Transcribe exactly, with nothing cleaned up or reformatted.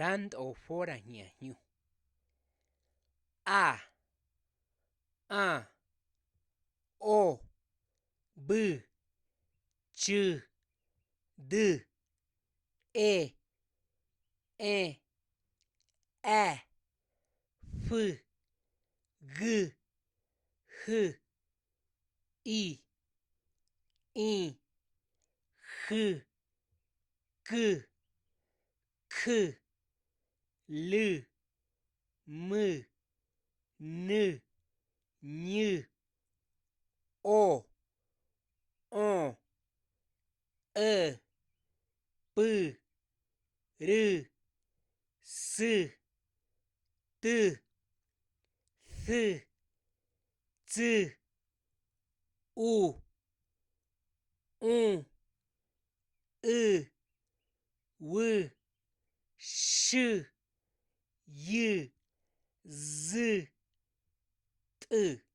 Rant'ofórañañu. A, a, o, bü, chü, dü, e, e, e, fü, gü, hü, i, i, hü, kü, khü, lü, mü, nü, nyü, o, o, ü, pü, rü, sü, tü, thü, tsü, u, u, ü, wü, shü, yü, zü, tü.